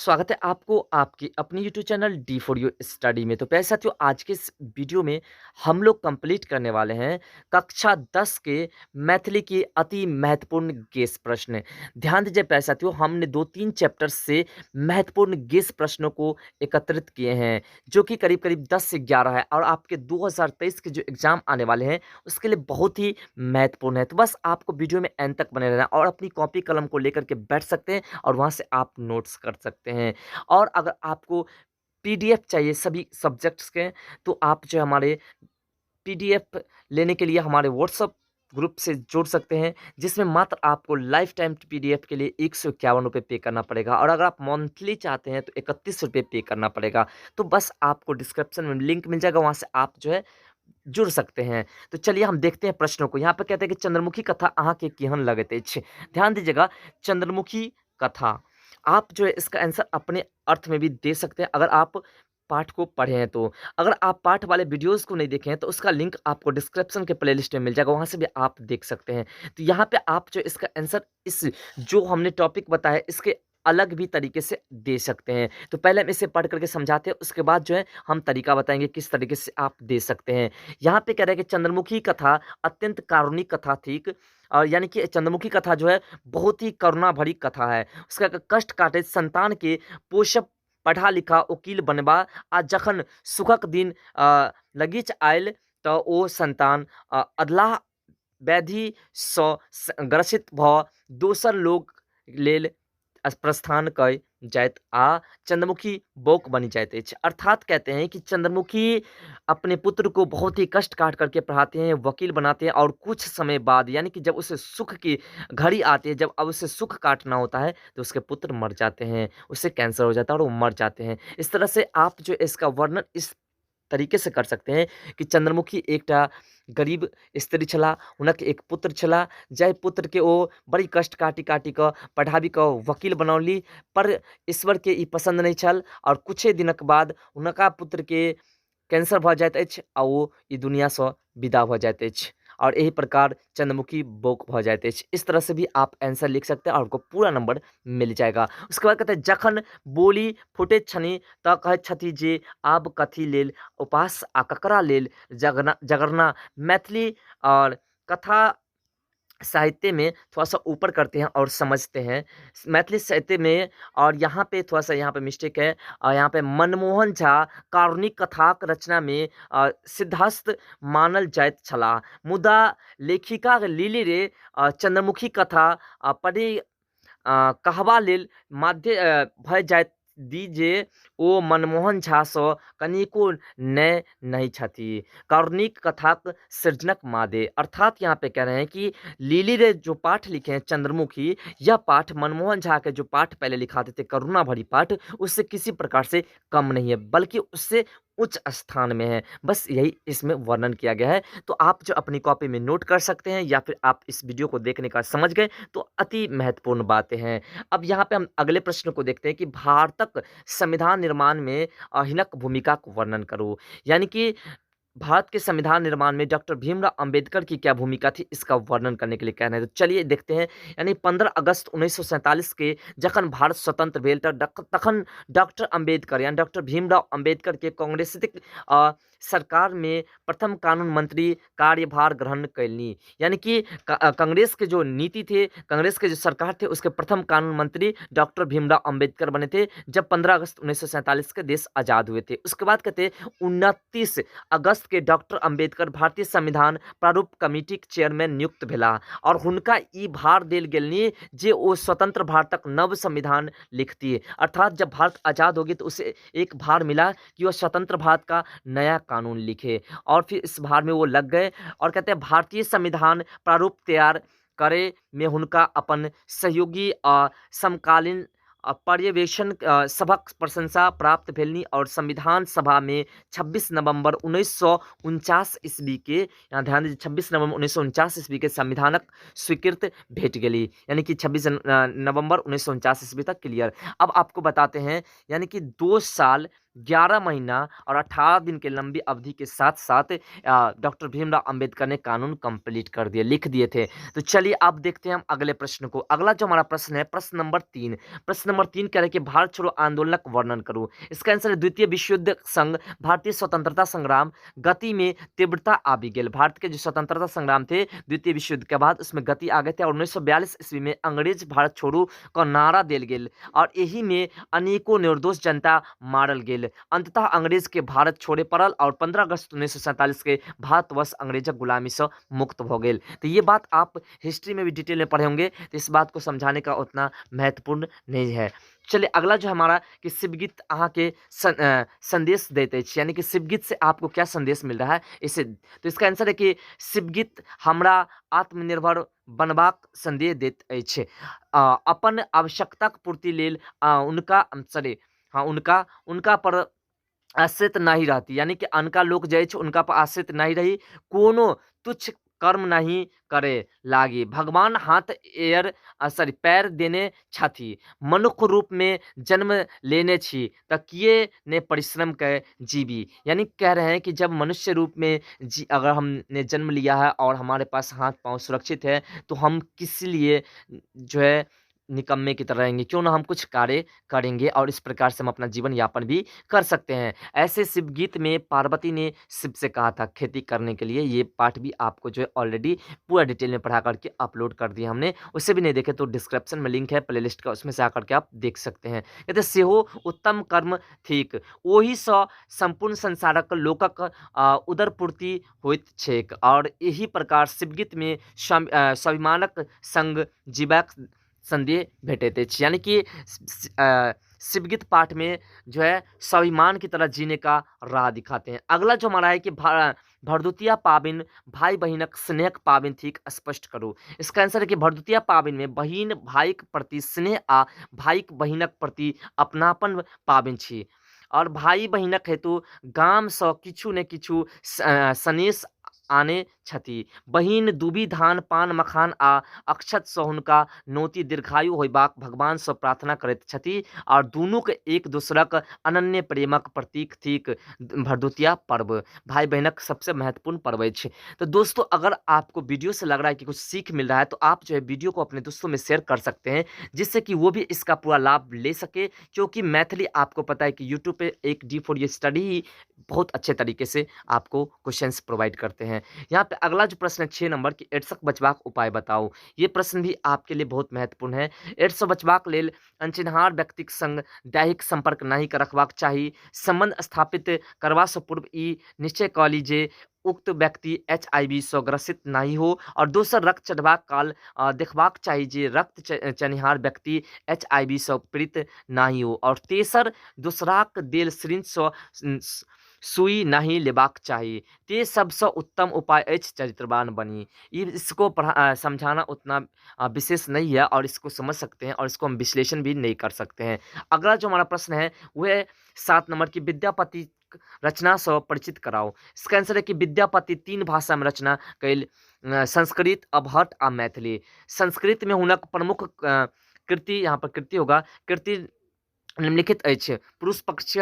स्वागत है आपको आपकी अपनी YouTube channel D for you study में। तो प्यारे साथियों, आज के इस वीडियो में हम लोग कंप्लीट करने वाले हैं कक्षा 10 के मैथिली के अति महत्वपूर्ण गेस प्रश्न। ध्यान दीजिए प्यारे साथियों, हमने 2-3 चैप्टर्स से महत्वपूर्ण गेस प्रश्नों को एकत्रित किए हैं, जो कि करीब करीब 10 से 11 है और आपके 2023 के जो एग्जाम आने वाले हैं उसके लिए बहुत ही महत्वपूर्ण है। तो बस आपको वीडियो में एंड तक बने रहना और अपनी कॉपी कलम को लेकर के बैठ सकते हैं और वहाँ से आप नोट्स कर सकते हैं। और अगर आपको पीडीएफ चाहिए सभी सब्जेक्ट्स के, तो आप जो हमारे पीडीएफ लेने के लिए हमारे व्हाट्सअप ग्रुप से जुड़ सकते हैं, जिसमें मात्र आपको लाइफ टाइम पीडीएफ के लिए 151 रुपये पे करना पड़ेगा और अगर आप मंथली चाहते हैं तो 31 रुपये पे करना पड़ेगा। तो बस आपको डिस्क्रिप्शन में लिंक मिल जाएगा, वहाँ से आप जो है जुड़ सकते हैं। तो चलिए हम देखते हैं प्रश्नों को। यहाँ पर कहते हैं कि चंद्रमुखी कथा अहाँ के केहन लगैत अछि। ध्यान दीजिएगा, चंद्रमुखी कथा आप जो है इसका आंसर अपने अर्थ में भी दे सकते हैं अगर आप पाठ को पढ़े हैं तो। अगर आप पाठ वाले वीडियोस को नहीं देखे हैं तो उसका लिंक आपको डिस्क्रिप्शन के प्लेलिस्ट में मिल जाएगा, वहाँ से भी आप देख सकते हैं। तो यहाँ पे आप जो इसका आंसर इस जो हमने टॉपिक बताया इसके अलग भी तरीके से दे सकते हैं। तो पहले हम इसे पढ़ करके समझाते हैं, उसके बाद जो है हम तरीका बताएंगे किस तरीके से आप दे सकते हैं। यहाँ पे कह रहे हैं कि चंद्रमुखी कथा अत्यंत कारुणिक कथा थी, और यानी कि चंद्रमुखी कथा जो है बहुत ही करुणा भरी कथा है। उसका कष्ट काटे संतान के पोषक पढ़ा लिखा वकील बनबा आ जखन सुखक दिन लगीच आयल तो ओ संतान अदलाह व्याधि सँ ग्रसित भ दोसर लोक लेल प्रस्थान क जाइत आ चंद्रमुखी बौक बनी जाइत अछि। अर्थात कहते हैं कि चंद्रमुखी अपने पुत्र को बहुत ही कष्ट काट करके पढ़ाते हैं, वकील बनाते हैं और कुछ समय बाद यानी कि जब उसे सुख की घड़ी आती है, जब अब उसे सुख काटना होता है तो उसके पुत्र मर जाते हैं, उसे कैंसर हो जाता है और वो मर जाते हैं। इस तरह से आप जो इसका वर्णन इस तरीके से कर सकते हैं कि चंद्रमुखी एकटा गरीब स्त्री छलाह, हुनक एक पुत्र छलाह, जाहि पुत्र के ओ बड़ी कष्ट काटि काटि कऽ पढ़ाबि कऽ वकील बनौली, पर ईश्वर के ई पसंद नहीं छल और कुछे दिनक बाद हुनका पुत्र के कैंसर भऽ जाइत अछि आ ओ ई दुनियासँ विदा भऽ जाइत अछि और एहि प्रकार चंद्रमुखी बौक भऽ जाइत अछि। इस तरह से भी आप आंसर लिख सकते हैं और आपको पूरा नंबर मिल जाएगा। उसके बाद कहते हैं जखन बोली फुटैत छनि तऽ कहैत छथि जे आब कथी लेल उपास आ ककरा लेल जगना जगरना। मैथिली और कथा साहित्य में थोड़ा सा ऊपर करते हैं और समझते हैं मैथिली साहित्य में। और यहाँ पे थोड़ा सा यहाँ पे मिस्टेक है और यहाँ पे मनमोहन झा कारुणिक कथाक रचना में सिद्धहस्त मानल जाइत छलाह, मुदा लेखिका लिली रे चंद्रमुखी कथा पढ़ि कहबा लेल माध्य भए जाइत दी जे ओ मनमोहन झासँ कनिको नय नहि छथि कारुणिक कथाक सृजनक मादे। अर्थात यहाँ पे कह रहे हैं कि लिली रे जो पाठ लिखे हैं चंद्रमुखी, यह पाठ मनमोहन झा के जो पाठ पहले लिखाते थे करुणा भरी पाठ, उससे किसी प्रकार से कम नहीं है, बल्कि उससे उच्च स्थान में है। बस यही इसमें वर्णन किया गया है। तो आप जो अपनी कॉपी में नोट कर सकते हैं या फिर आप इस वीडियो को देखने का समझ गए तो अति महत्वपूर्ण बातें हैं। अब यहाँ पे हम अगले प्रश्न को देखते हैं कि भारतक संविधान निर्माण में हिनक भूमिका को वर्णन करो। यानी कि भारत के संविधान निर्माण में डॉक्टर भीमराव अंबेडकर की क्या भूमिका थी, इसका वर्णन करने के लिए कह रहे हैं। तो चलिए देखते हैं। यानी 15 अगस्त 1947 के जखन भारत स्वतंत्र भेल तखन डॉक्टर अंबेडकर यानी डॉक्टर भीमराव अंबेडकर के कांग्रेसिक सरकार में प्रथम कानून मंत्री कार्यभार ग्रहण कैलनी। यानी कि कांग्रेस के जो नीति थे, कांग्रेस के जो सरकार थे, उसके प्रथम कानून मंत्री डॉक्टर भीमराव अंबेडकर बने थे जब 15 अगस्त 1947 के देश आज़ाद हुए थे। उसके बाद कहते हैं 29 अगस्त के डॉक्टर अंबेडकर भारतीय संविधान प्रारूप कमिटी के चेयरमैन नियुक्त भेला और हुनका ई भार देल गेलनि जे ओ स्वतंत्र भारतक नव संविधान लिखती। अर्थात जब भारत आज़ाद हो गई तो उसे एक भार मिला कि वह स्वतंत्र भारत का नया कानून लिखे और फिर इस भार में वो लग गए और कहते हैं भारतीय संविधान प्रारूप तैयार करे में हुनका अपन सहयोगी आ समकालीन पर्यवेक्षण सभक प्रशंसा प्राप्त भेलनि और संविधान सभा में 26 नवंबर 1949 ईस्वी के, यहाँ ध्यान दीजिए, 26 नवंबर 1949 ईस्वी के संविधानक स्वीकृत भेट गेली, यानी कि 26 नवंबर 1949 ईस्वी तक क्लियर। अब आपको बताते हैं यानी कि 2 साल 11 महीना और 18 दिन के लंबी अवधि के साथ साथ डॉक्टर भीमराव अंबेडकर ने कानून कंप्लीट कर दिए, लिख दिए थे। तो चलिए अब देखते हैं हम अगले प्रश्न को। अगला जो हमारा प्रश्न है प्रश्न नंबर 3। प्रश्न नंबर 3 कह रहे कि भारत छोड़ो आंदोलनक वर्णन करो। इसका आंसर है द्वितीय विश्व युद्ध संग भारतीय स्वतंत्रता संग्राम गति में तीव्रता आबि गेल। भारत के जो स्वतंत्रता संग्राम थे द्वितीय विश्व युद्ध के बाद उसमें गति आ गए थे और 1942 ईस्वी में अंग्रेज भारत छोड़ो का नारा देल गेल और यही में अनेकों निर्दोष जनता मारल गेल। अंततः अंग्रेज के भारत छोड़े पड़ल और 15 अगस्त 1947 के भारतवर्ष अंग्रेजक गुलामी से मुक्त हो गेल। तो ये बात आप हिस्ट्री में भी डिटेल में पढ़े होंगे, तो इस बात को समझाने का उतना महत्वपूर्ण नहीं है। चलिए अगला जो हमारा कि शिवगीत अहाँ के संदेश देते अछि, यानी कि शिवगीत से आपको क्या संदेश मिल रहा है इसे, तो इसका आंसर है कि शिवगीत हमरा आत्मनिर्भर बनबाक संदेश दैत अछि। अपन आवश्यकताक पूर्ति लेल उनका सॉरी हाँ उनका उनका पर आश्रित नहीं रहती, यानी कि अनका लोग जे अछि उनका पर आश्रित नहीं रही, कोनो तुच्छ कर्म नहीं करे लागी। भगवान हाथ एयर सॉरी पैर देने छथि, मनुष्य रूप में जन्म लेने छी त किए ने परिश्रम के जीवी। यानी कह रहे हैं कि जब मनुष्य रूप में जी अगर हमने जन्म लिया है और हमारे पास हाथ पांव सुरक्षित है तो हम किस लिए जो है निकम्मे की तरह रहेंगे, क्यों ना हम कुछ कार्य करेंगे और इस प्रकार से हम अपना जीवन यापन भी कर सकते हैं। ऐसे शिवगीत में पार्वती ने शिव से कहा था खेती करने के लिए। ये पाठ भी आपको जो है ऑलरेडी पूरा डिटेल में पढ़ा करके अपलोड कर दिया हमने, उसे भी नहीं देखे तो डिस्क्रिप्शन में लिंक है प्लेलिस्ट का, उसमें से आकर के आप देख सकते हैं। कहते सेहो उत्तम कर्म थिक ओही सँ संपूर्ण संसारक लोकक उदर पूर्ति होइत छैक। और एही प्रकार शिवगीत में स्वाभिमानक संग जीबाक संदेह भेटैत अछि। यानी कि शिवगीत पाठ में जो है स्वाभिमान की तरह जीने का राह दिखाते हैं। अगला जो हमारा है कि भरदुतिया पाबनि भाई बहिनक स्नेहक पाबनि थिक, स्पष्ट करू। इसका आंसर है कि भरदुतिया पाबनि में बहिन भाईक प्रति स्नेह आ भाईक बहिनक प्रति अपनापन पाबनि छी और भाई बहिनक हेतु गामसँ किछु ने किछु सनेस आने छथि। बहिन दूबी धान पान मखान आ अक्षत सँ हुनका नोति दीर्घायु होयबाक भगवान सँ प्रार्थना करैत छथि और दुनूक एक दोसरक अनन्य प्रेमक प्रतीक थिक भरदुतिया पर्व, भाई बहनक सबसे महत्वपूर्ण पर्व अछि। तो दोस्तों अगर आपको वीडियो से लग रहा है कि कुछ सीख मिल रहा है तो आप जो है वीडियो को अपने दोस्तों में शेयर कर सकते हैं, जिससे कि वो भी इसका पूरा लाभ ले सके। क्योंकि मैथिली आपको पता है कि यूट्यूब पे एक डी फोर ये स्टडी ही बहुत अच्छे तरीके से आपको क्वेश्चंस प्रोवाइड करते हैं। यहाँ पे अगला जो प्रश्न है 6 नंबर की एड्सक बचबाक उपाय बताओ। ये प्रश्न भी आपके लिए बहुत महत्वपूर्ण है। एड्स से बचबाक लेल अनचिन्हार व्यक्तिक संग दैहिक संपर्क नहीं रखबाक चाही। संबंध स्थापित करबा से पूर्व ई निश्चय कऽ ली जे उक्त व्यक्ति HIV सँ ग्रसित नहीं हो। और दोसर रक्त चढ़बाक काल देखबाक चाही जे रक्त चनिहार व्यक्ति HIV सँ पीड़ित नहीं हो। और तेसर दोसराक देल सिरिंज सँ सुई नहीं लेबाक चाही। ते सबसँ उत्तम उपाय अछि चरित्रवान बनी। इसको पढ़ा समझाना उतना विशेष नहीं है और इसको समझ सकते हैं और इसको हम विश्लेषण भी नहीं कर सकते हैं। अगला जो हमारा प्रश्न है वह है 7 नंबर की विद्यापति रचना सँ परिचित कराओ। इसका आंसर है कि विद्यापति 3 भाषा में रचना कैल, संस्कृत, अवहट्ठ आ मैथिली। संस्कृत में हुनक प्रमुख कृति, यहाँ पर कृति होगा, कृति निम्नलिखित अछि पुरुष पक्ष,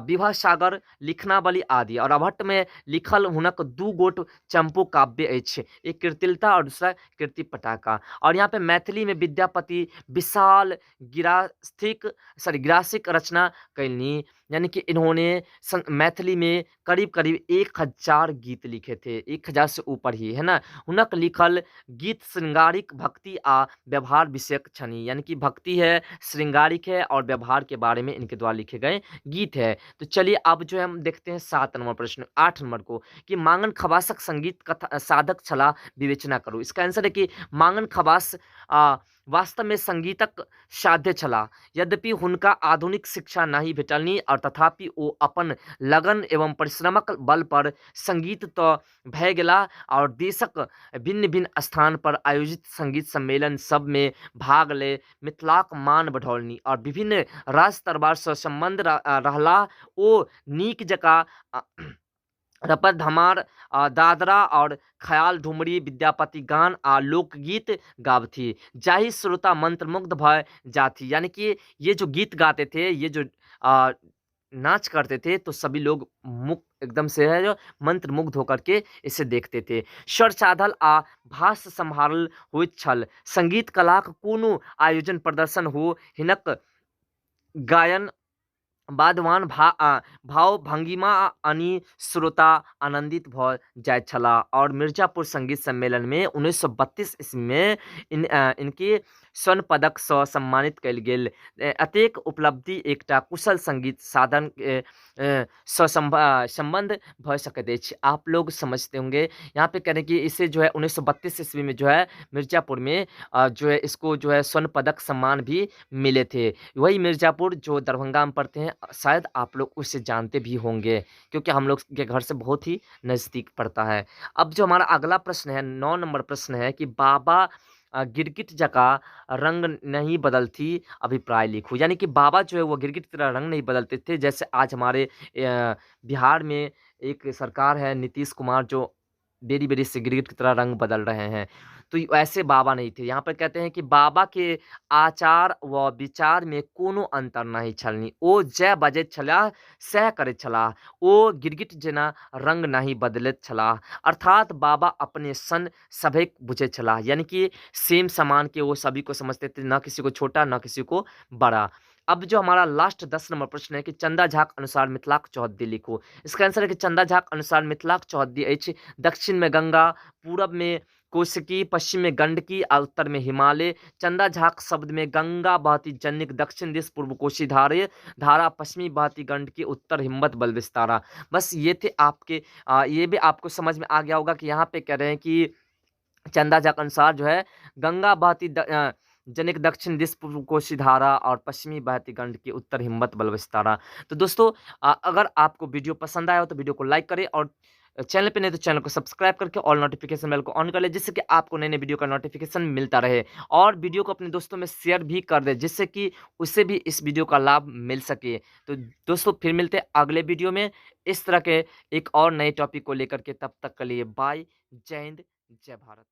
विवाह सागर, लिखनावली आदि। और अवहट्ठ में लिखल हुनक 2 गोट चंपू काव्य अछि, एक कीर्तिलता और दूसरा कीर्ति पटाका। और यहाँ पे मैथिली में विद्यापति विशाल गिरासिक रचना कैलनी, यानी कि इन्होंने मैथिली में करीब करीब 1000 गीत लिखे थे, 1000 से ऊपर ही है ना। हुनक लिखल गीत श्रृंगारिक भक्ति आ व्यवहार विषयक छनि, यानी कि भक्ति है, श्रृंगारिक है और व्यवहार के बारे में इनके द्वारा लिखे गए गीत है। तो चलिए अब जो है हम देखते हैं 7 नंबर प्रश्न, 8 नंबर को कि मांगन खवासक संगीत कथा साधक छला विवेचना करो। इसका आंसर है कि मांगन खवास वास्तव में संगीतक साध्य छला, यद्यपि हुनका आधुनिक शिक्षा नहीं भेटलनि और तथापि ओ अपन लगन एवं परिश्रमक बल पर संगीत तो भए गेला और देशक भिन्न भिन्न स्थान पर आयोजित संगीत सम्मेलन सब में भाग ले मिथिलाक मान बढ़ौलनि और विभिन्न राज दरबार से संबंध रहला ओ नीक जकाँ रपट धमार, दादरा और ख्याल ढुमरी विद्यापति गान आ लोकगीत गावथी, जाहि श्रोता मंत्रमुग्ध भय जाथी। यानी कि ये जो गीत गाते थे, ये जो नाच करते थे तो सभी लोग मुक एकदम से है जो मंत्रमुग्ध होकर के इसे देखते थे। स्वर साधल आ भास सम्हारल होइत छल। संगीत कलाक कोनो आयोजन प्रदर्शन हो, हिनक गायन बादवान भाव भंगिमा अनि श्रोता आनंदित भ जाइत छलाह। और मिर्जापुर संगीत सम्मेलन में 1932 ईस्वी में इनके स्वर्ण पदक सँ सम्मानित कयल गेल। एतेक उपलब्धि एकटा कुशल संगीत साधन सँ संबंध भ सकैत अछि। आप लोग समझते होंगे यहाँ पे कह रहे हैं कि इसे जो है 1932 ईस्वी में जो है मिर्जापुर में जो है इसको जो है स्वर्ण पदक सम्मान भी मिले थे। वही मिर्जापुर जो दरभंगा में पड़ते हैं, शायद आप लोग उसे जानते भी होंगे क्योंकि हम लोग के घर से बहुत ही नज़दीक पड़ता है। अब जो हमारा अगला प्रश्न है, 9 नंबर प्रश्न है कि बाबा गिरगिट जका रंग नहीं बदलती, अभिप्राय लिखो। यानी कि बाबा जो है वो गिरगिट की तरह रंग नहीं बदलते थे, जैसे आज हमारे बिहार में एक सरकार है नीतीश कुमार जो बेरी बेरी से गिरगिट की तरह रंग बदल रहे हैं, तो ऐसे बाबा नहीं थे। यहाँ पर कहते हैं कि बाबा के आचार व विचार में कोनो अंतर नहीं छलनि, ओ जै बजैत छलाह सएह करैत छलाह, ओ गिरगिट जेना रंग नहीं बदलैत छलाह। अर्थात बाबा अपने सन सभे बुझैत छलाह, यानी कि सेम समान के वो सभी को समझते थे, ना किसी को छोटा ना किसी को बड़ा। अब जो हमारा लास्ट 10 नंबर प्रश्न है कि चंदा झा के अनुसार मिथिलाक चौहद्दी लिखो। इसका आंसर है कि चंदा झा के अनुसार मिथिलाक चौहद्दी अछि दक्षिण में गंगा, पूरब में कोशिकी, पश्चिम में गंडकी आ उत्तर में हिमालय। चंदा झा के शब्द में गंगा बहती जनिक दक्षिण दिश पूर्व कोशी धारे धारा, पश्चिमी बहती गंडकी, उत्तर हिम्मत बल विस्तारा। बस ये थे आपके, ये भी आपको समझ में आ गया होगा कि यहाँ पे कह रहे हैं कि चंदा झा के अनुसार जो है गंगा बहती जनिक दक्षिण दिश पूर्व कोशी धारा और पश्चिमी बहती गंडकी, उत्तर हिम्मत बल विस्तारा। तो दोस्तों अगर आपको वीडियो पसंद आया हो तो वीडियो को लाइक करें और चैनल पे नहीं तो चैनल को सब्सक्राइब करके ऑल नोटिफिकेशन बेल को ऑन कर ले, जिससे कि आपको नए-नए वीडियो का नोटिफिकेशन मिलता रहे। और वीडियो को अपने दोस्तों में शेयर भी कर दे, जिससे कि उसे भी इस वीडियो का लाभ मिल सके। तो दोस्तों फिर मिलते हैं अगले वीडियो में इस तरह के एक और नए टॉपिक को लेकर के। तब तक के लिए बाय, जय हिंद, जय भारत।